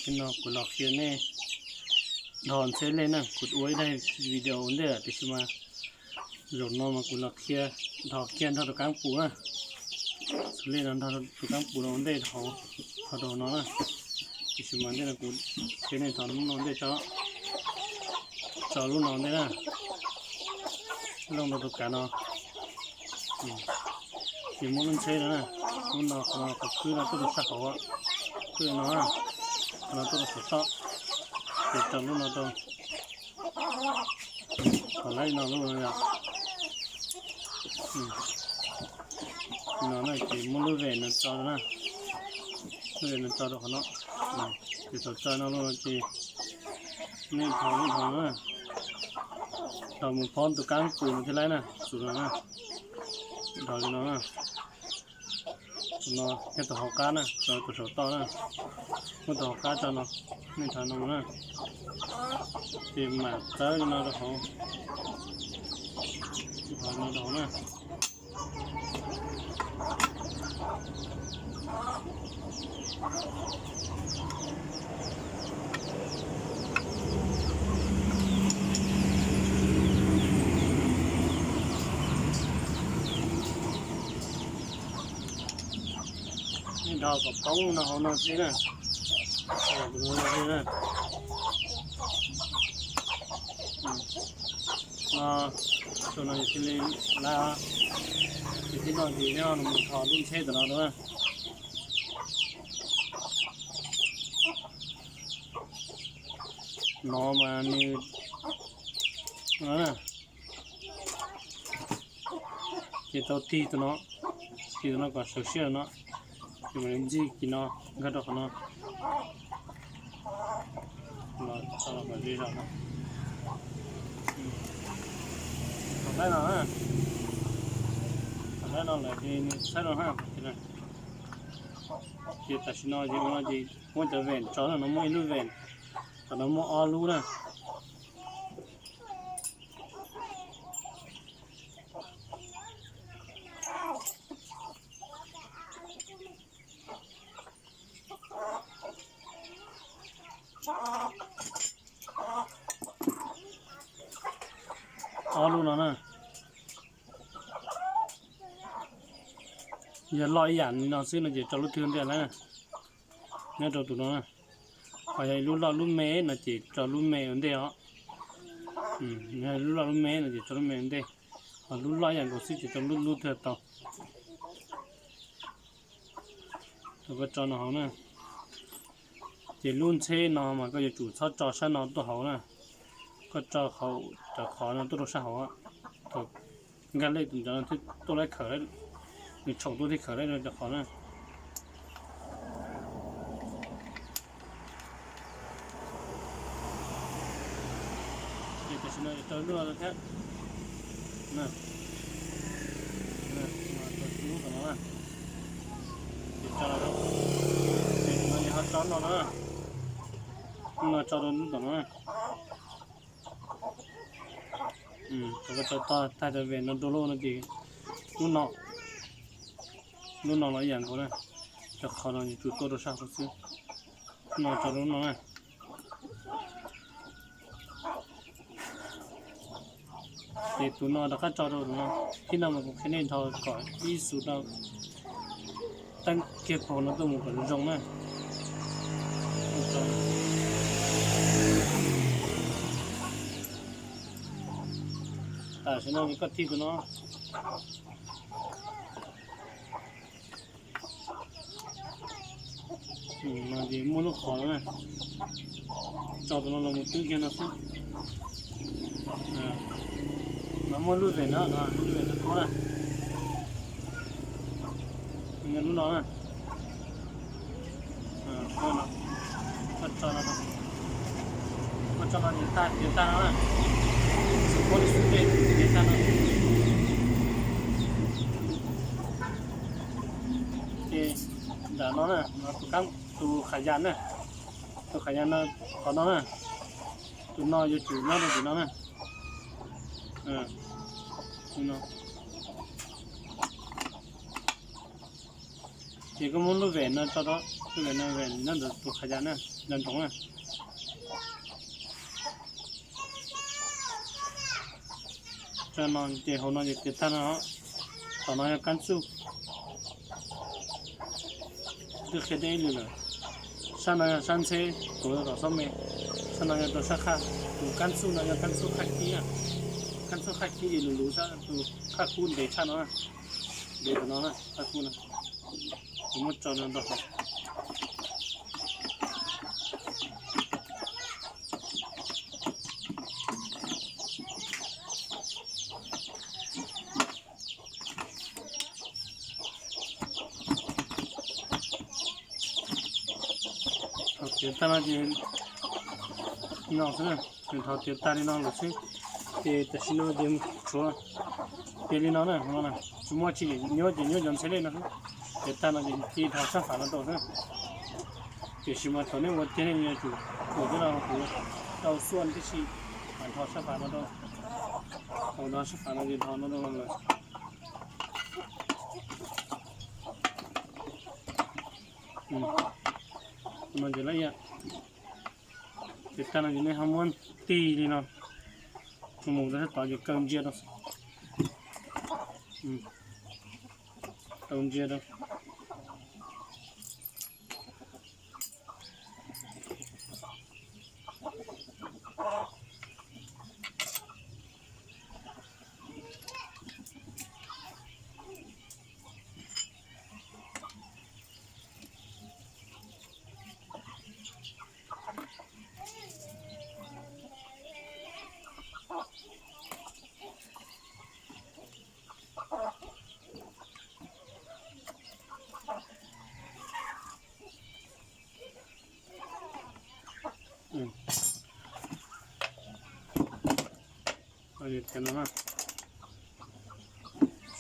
No kuv los qhia nej dhos ntxheb lej na, kuv ua ib daim video ua ntej lawm tiam sis mas zaum no mas kuv los qhia dhos kiag nrog tus kaab pus na. Xws li no nrog tus kaab pus no ua ntej hauv, hauv rau no na. Tiam sis mas ntej no kuv qhia nej dhos lub no ntej tso, tso lub no ntej na, looj rau tus kav no. Ces muab lub ntxheb no na, lub no qhov no qhov khwb no tuaj rau sab hauv, khwb no, qhov no tuaj rau saum toj, ces tso lub no rau, thaum laib no lub no yom. No na ces muab lub vem no tso rau na, lub vem no tso rau qhov no. Ces thaum tso no lub no ces nej dhos lub dhos na, dhos mus phob tus kaab pus no thiaj laib na, xws no na, dhos li no na. No thiab tus hauv qab na, tso tus saum toj na, muab tus hauv qab tso no, nej dhos no na, ces mam txawb li no rau hauv, no rau hauv na. Nej dhos kom poob no hauv no xwb na. No, no ces thiaj li lab, ces tib no ces nej mus dhos lub ntxheb tom no rau na. No mas nws, ces tau tig tus no, tig tus no kom sawv siab no, ces mam li ntxig kis no nkag rau qhov no. Los tso los kom ze zog no. Thaum laib no, thaum laib no lawm ces nws txhawb rau na. Ces tam sim no ces ua no ces muab cov vem tso na, no muaj ib lub vem, tom no muaj ob lub na. Ob lub no na, yog loj ib yam li no xwb no ces tso lub twg ua ntej lawm na. Nyob rau tus no na, ho yog lub loj lub me no ces tso lub me ua ntej os. Yog lub loj lub me no ces tso lub me ua ntej, ho lub loj ib yam nkaus xwb ces tso lub lub twg tau. Thaum koj tso no hauv na, ces lub ntxheb no mas koj yuav tsum txhob tso sab no tuaj hauv na, koj tso hauv cov qhov no tuaj rau sab hauv. Thaum nkag lej tus ntawd no thiaj tuaj laib khawm, nws tshoom tuaj thiaj khawm laib rau cov qhov na. Ces tam sim no rau lub no thiab. Lub tom no, ces tso, ces no ces ho tso no na, no tso rau lub tom no. Thaum koj tso tag cov vem no rau lub no ces lub no, lub no los ib yam nkaus na, cov qhov no yuav tsum tuaj rau sab hauv xwb. No tso rau lub no na. Ces tus no rov qab tso rau tus no. Thib no mas kuv qhia nej dhos kom ib xus rau teeb kiag paug no tuaj mus kom zoo na. Tam sim no koj tig tus no. No ces muaj lub qhov no na, tso tus no los mus twb kiag no xwb. No muaj lub vem no, lub vem no qhov na, lub no na. Koj tso no, koj tso no ces tag, ces tag no na. Xub pob li xub tej ces tag no. Ces nram no na, no tus kab, tus qham yas na, tus qham yas no, qhov no na, tus no yuav tsum nyob rau tim no na. Ces koj muab lub vem no tso rau, lub vem no vem nyob ntawm tus qhav yas na, yog nroog na. Tso no ces hauv no ces tiav tag no, tom no yog kab txuj. Twb qhia deb ib lwm lawm. Sab no yog sab ntxheb, tuav tom xob me. Sab no yog rau sab qhaj, tus kab txuj no yog kab txuj qhaj khib na. Kab txuj qhaj khib ces luv luv sab, tus qhaj kub ntev tshaj no, ntev tom no na, qhaj kub no. Kuv muab tso no rau hauv. Thaum tiav tag no ces li no xwb na, thaum tiav tag li no lawm xwb. Ces tam sim no ces tshuav tiav li no na, tsis muaj tsi, nyuaj ces nyuaj cov ntxheb lej no xwb. Tiav tag no ces cia li dhos sab fav no rau xwb. Tiam sis mas thaum nej ua tiag nej yuav tsum tuam coj los kuv tau xuaj tib si, mam dhos sab fav no rau. Thaum dhos sab fav no ces dhos no rau lawm. No ces lawm yam. Ces tag no ces nej ho muab tig li no, mus rau sab tod ces kaw ntsia rau, kaw ntsia rau.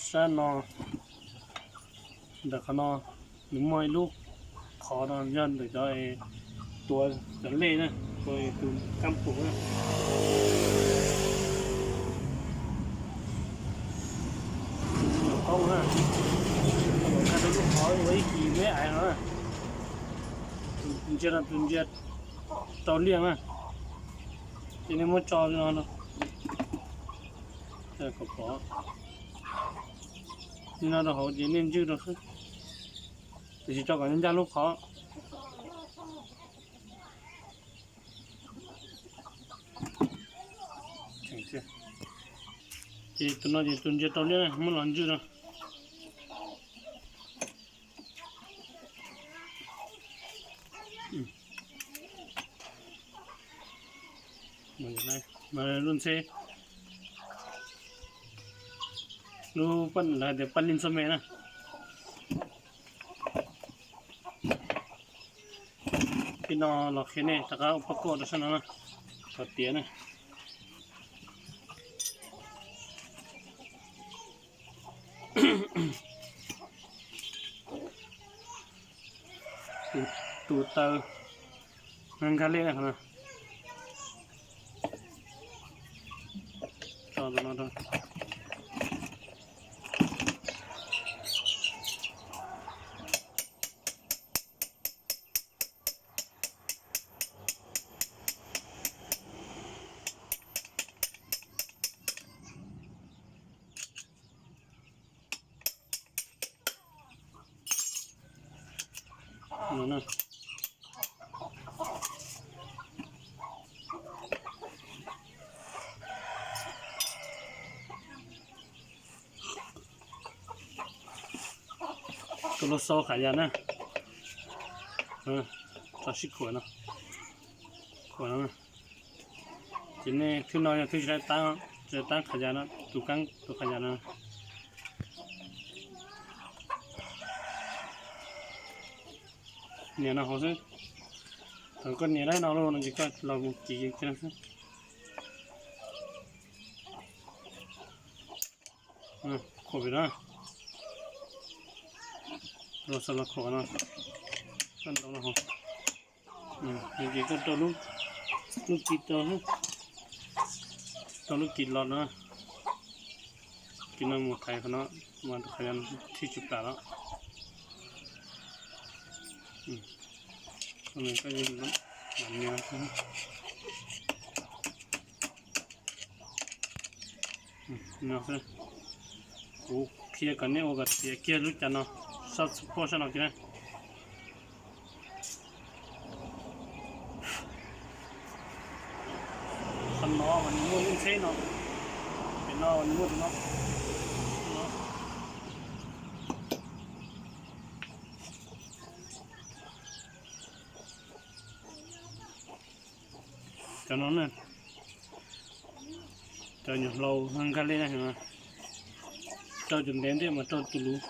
Sab no, ntawm qhov no nws muaj ib lub qhov no yog ntawm cov tuav cov lej na, tus kab pum na. Qoob na, lub qhov ua ib kis me aiv no na. Tus ntsia no tus ntsia rau liaj na, ces nej muab tso li no no, kom pom li no rau hauv ces nej ntswj rau xwb, tiam sis tso kom ncaj lub qhov. Ces tus no ces tus ntsia rau liaj na, muab los ntswj rau. Lub ntxheb, lub lawv hais tias paj lij ntxuag me na. Peb no los qhia nej rov qab ua pob koj rau sab no na, kom tiav na. Tus taw nkag lej na, tso tus no rau. Tus lub xau qhav yas na, tso sib khuam no, khuam no. Ces nej thwj no yog thwj tsis laib tab, tsis laib tab qhav yas no, tus kab tus qhav yas no. Nias no hauv xwb. Thaum koj nias laib no lawm no ces koj los mus kiv kiag no xwb. Khuam pem no, los xav los khuam no, koj ntaus no hauv. Ces koj rau lub kis rau, rau lub kis los no, kis no mus thaiv qhov no, mas qhov no thwj tsis plam lawm. Koj lam nyob xwb. No xwb. Kuv qhia kom nej ua kom tiav kiag lub cav no, sab support sab no kiag na. Qhov no mas nws muaj lub ntxheb no, pem no mas nws muaj tus no. Cov no na, cov nyuam hlau nkag lej na, rau cov ntev ntej mas rau tus luv.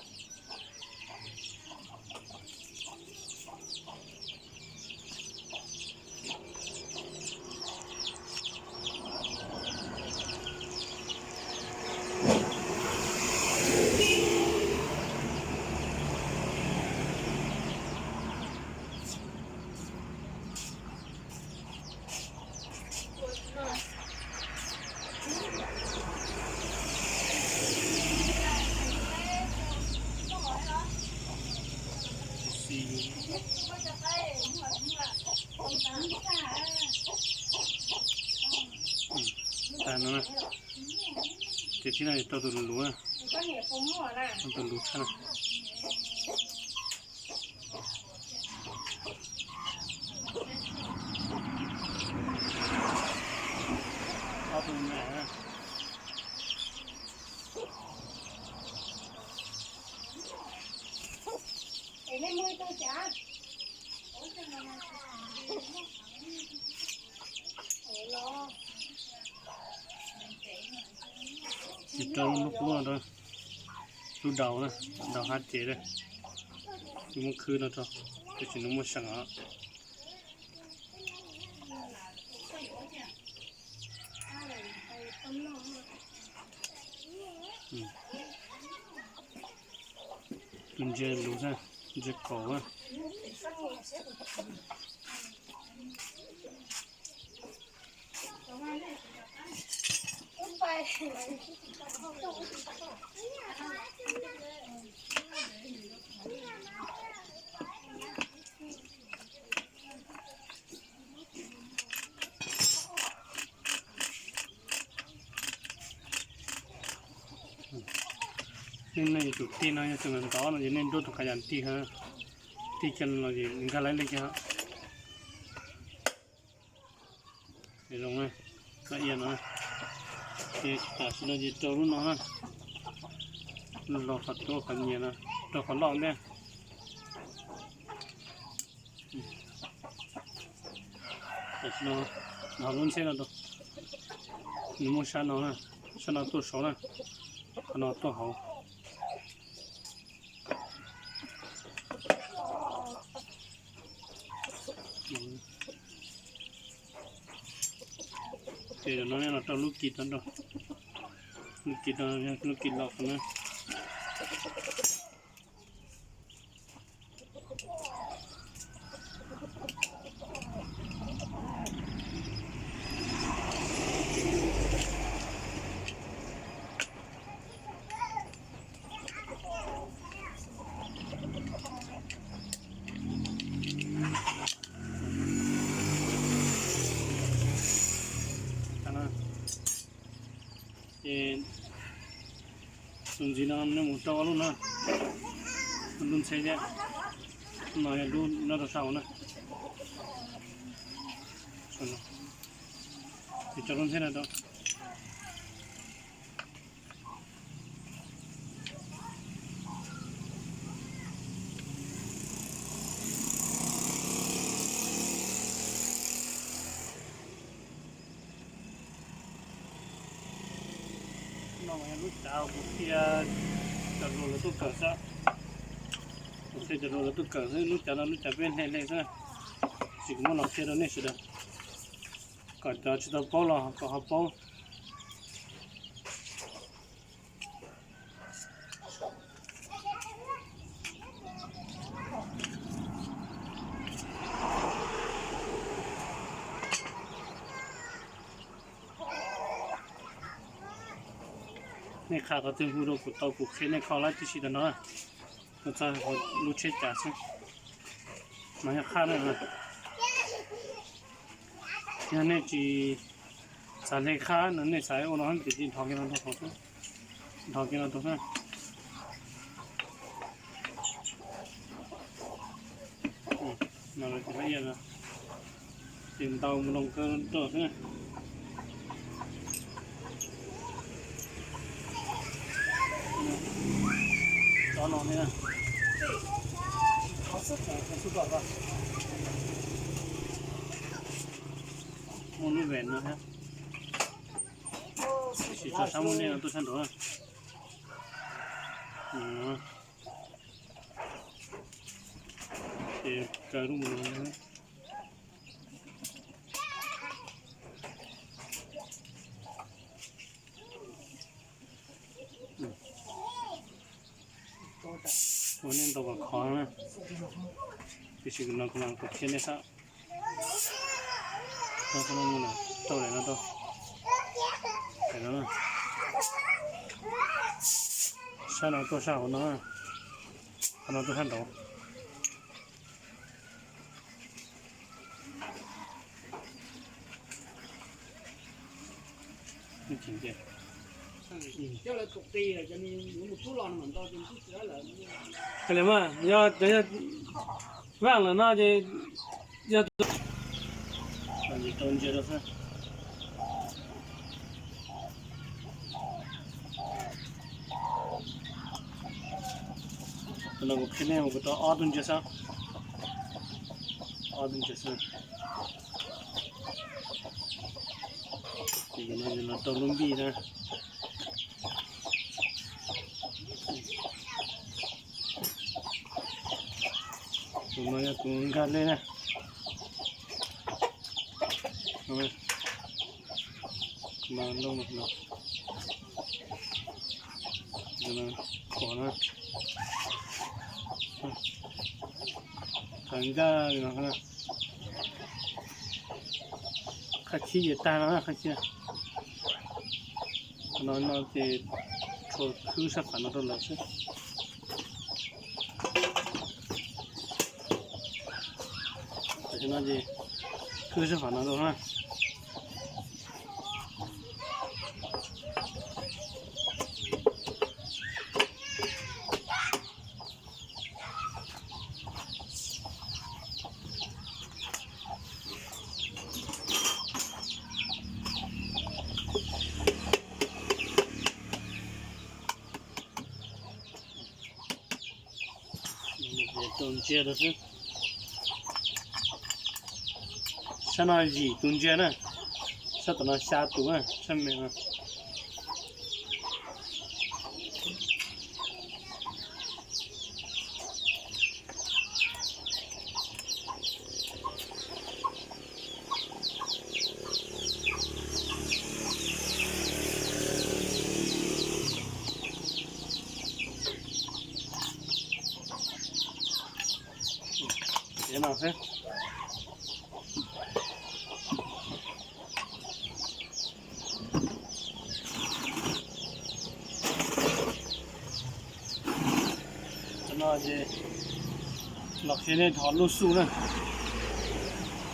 Tag no na, ces tib no rau tus luv na, tus luv tshaj na. Ces rau lub qub no rau, lub daus na, daus hab cev na, tsis muab khwb no rau, tam sim no muaj seem os. Tus ntsia lus xwb, ntsia kaum na. Nej yuav tsum tig no, yog tus ntawd ntov no ces nej nruab tus qhov yam tig, tig kiag los nkag laib li kiag. Zoo na, no, ces tam sim no ces rau lub no na, los qhov tuaj qhov nyias no, rau qhov loj ntej. Tam sim no, no lub ntxheb no rau, nws muaj sab no na, sab no tuaj saud na, qhov no tuaj hauv. Ces no no rau lub kis no, lub kis no, lub kis los qhov no. Ces tus ntxiv no nej mus rau ob lub no, lub ntxheb thiab, no yog lub nyob rau sab hauv na. Ces tso lub ntxheb no rau. No mas yog lub cav kuv qhia cov hluas lawv tuaj kawm xwb. Kuv qhia cov hluas lawv tuaj kawm xwb, lub cav no lub cav peb hle hle xwb. Tab sis kuv muab los qhia rau nej sawv daws, kom cov tsis tau paub los kom ho paub. Nej qha qhov twg hu rau kuv tau, kuv qhia nej kho lab tib si rau no. Kuv txog lub tsheb cav xwb. No yog qhab na. Yog nej tsis xav hle qhab no, nej xav ua no ces cia li nthos kiag no rau hauv xwb. Nthos kiag no rau xwb. No ces lawv cia li ntau mus loo kawg rau xwb na. Tsob no thiab. Muaj lub vem no thiab. Tab sis tso sab muaj dej no tuaj sab nraud. Ces kaw lub mus no. Ua nej ntau kom khov na. Tiam sis no kuv mam qhia nej sab. Rau daim no rau. Sab no tuaj sab hauv no, qhov no tuaj sab nraud. Li mas yog, yog vaj lawm no ces yog tau ntsia rau xwb. Tus no kuv qhia nej mus kuv rau ob tug ntsia xwb. Ob tug ntsia xwb. Ces no los rau lub npij na. Tus no yog tus nkag lej na. No loj no, qhuav na, qhov nkaj li no. Qhov khib ces tag no na, qhov khib. Qhov no no ces tshuav khwb sab pham no rau lawv xwb. Tam sim no ces khwb sab pham no rau na. Tus ntsia rau xwb. Sab no yim tus ntsia na, sab tom no xya tus na, sab me no. Ces no xwb. Cov no ces los qhia nej dhos lub xuj na.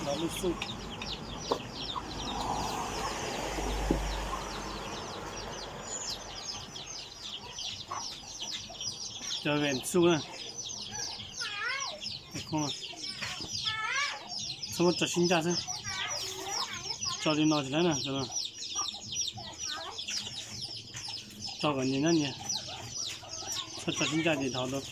Dhos lub xuj. Cov vem xuj na. Txhob muab tso sib ncaj xwb. Tso li no tsis laib na. Tso kom nyias nyob nyias. Txhob tso sib ncaj ces dhos rau.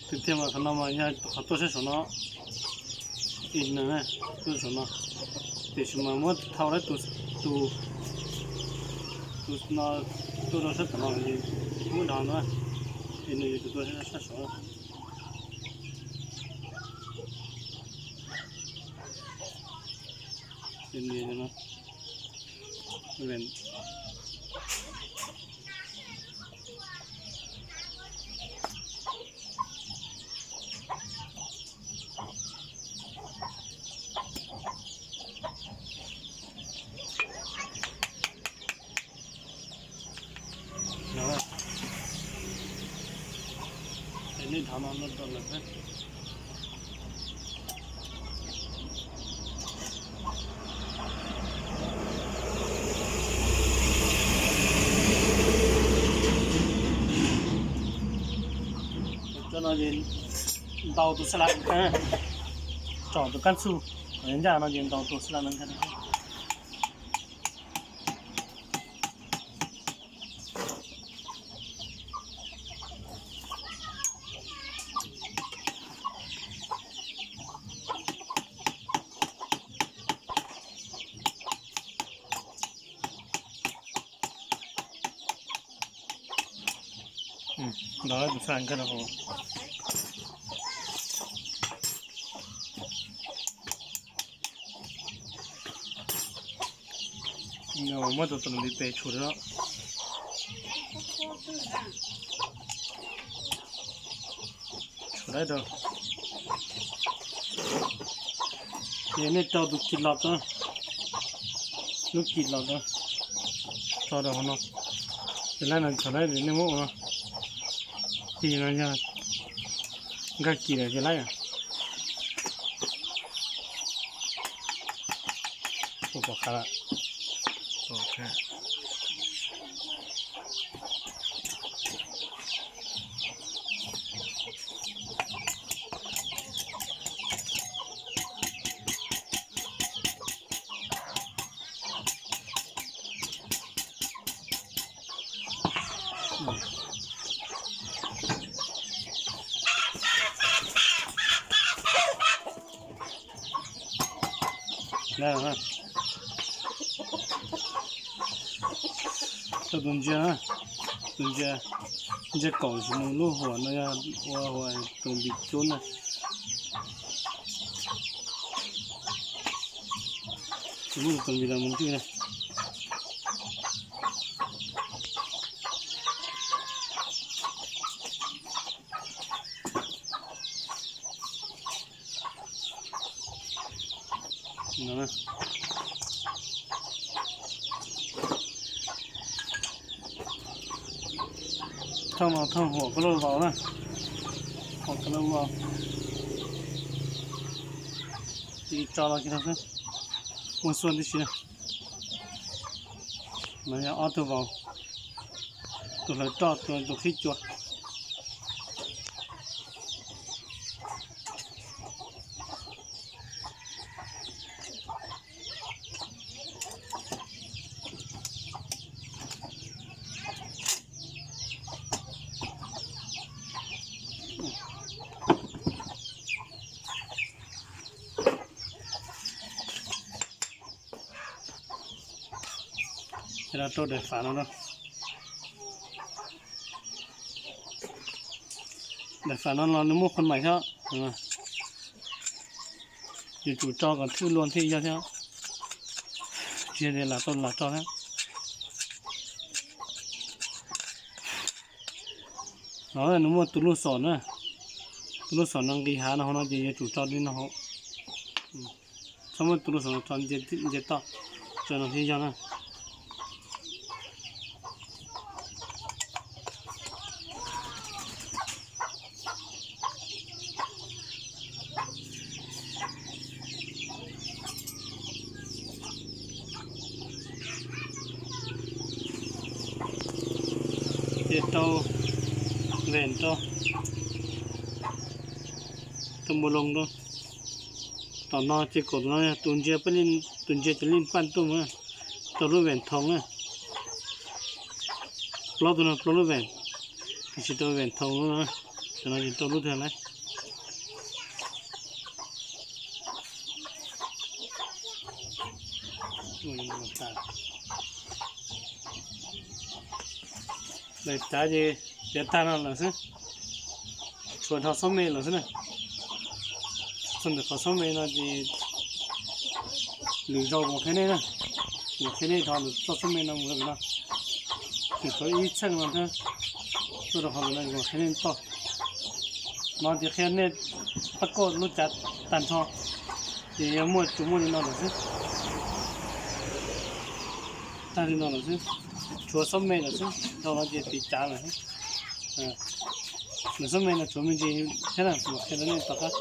Tus tiag mas qhov no mas yog qhov tuaj sab saum no. Ib neeg tuaj saum no, tiam sis mas muab thau lawm tus, tus no tuaj rau sab tom no, muab dhos no, ib nws yog tus tuaj sab saud. Tus no, Thaum no no rau lawm thiab. Cov no ces ntau tus sab lav, tsom tus kab txuj, ncaj no ces ntau tus sab lav. Ntau tus sab lav nkag rau hauv. Muab tus tus ntiv pes tshuav rau. Tshuav dawb rau. Ces nej rau tus kis los rau, lub kis los rau, tso rau hauv no. Ces laib no thaum laib nej muab ua no, kis no yog nkag kis lawm ces laib. Ua pom qab lawm. Tau tus ntsia, tus ntsia, ntsia kaum sim mus lub huam no yog ua huam tus npis cub na. Tus npis los mus ntws na. Thooj no thooj huam koj lub vauv na, huam koj lub vauv. Tso los ces muaj xuaj tib si na. No yog ob tug vauv, tus hlawv roj, tus qhib cua. Ces no rau daim fam no, daim fam no los nws muaj khon mais thiab. Yuav tsum tso kom thwj luag thiaj yog thiab, tsis yog tias lam tau lam tso thiab. No nws muaj tus lub xom na, tus lub xom no nqis hav no hauv no ces yuav tsum tso li no hauv. Txhob muab tus lub xom no tso nce toj, tso no thiaj yog na. Ces rau vem rau, rau npua loo rau. Tom no ces kaum tus no yog tus ntsia, tus ntsia ces lij paj tuaj mus rau lub vem thoo na. Plaub tug no plaub lub vem, tiam sis rau vem thoo lub no, tam no ces rau lub twg lawm. Daim cav ces piav tag no lawm xwb, tshuav nrho xob me lawm xwb na. Txog ntawm qhov xob me no ces lwm zaus kuv qhia nej na, kuv qhia nej nrho txoj xob me no mus rau pem no. Tseem tshuav ib txheej no thiab, tuaj rau qhov ntawd no kuv qhia nej toj. No ces qhia nej pab kauj lub cav tag nrho, ces yog muaj tsuas muaj li no lawm xwb. Tag li no lawm xwb, tshuav xob me lawm xwb, dhau no ces tiv cav lawm xwb. Lawv xub me no tsuav me ntsis thiab na, kuv qhia rau nej tom qab.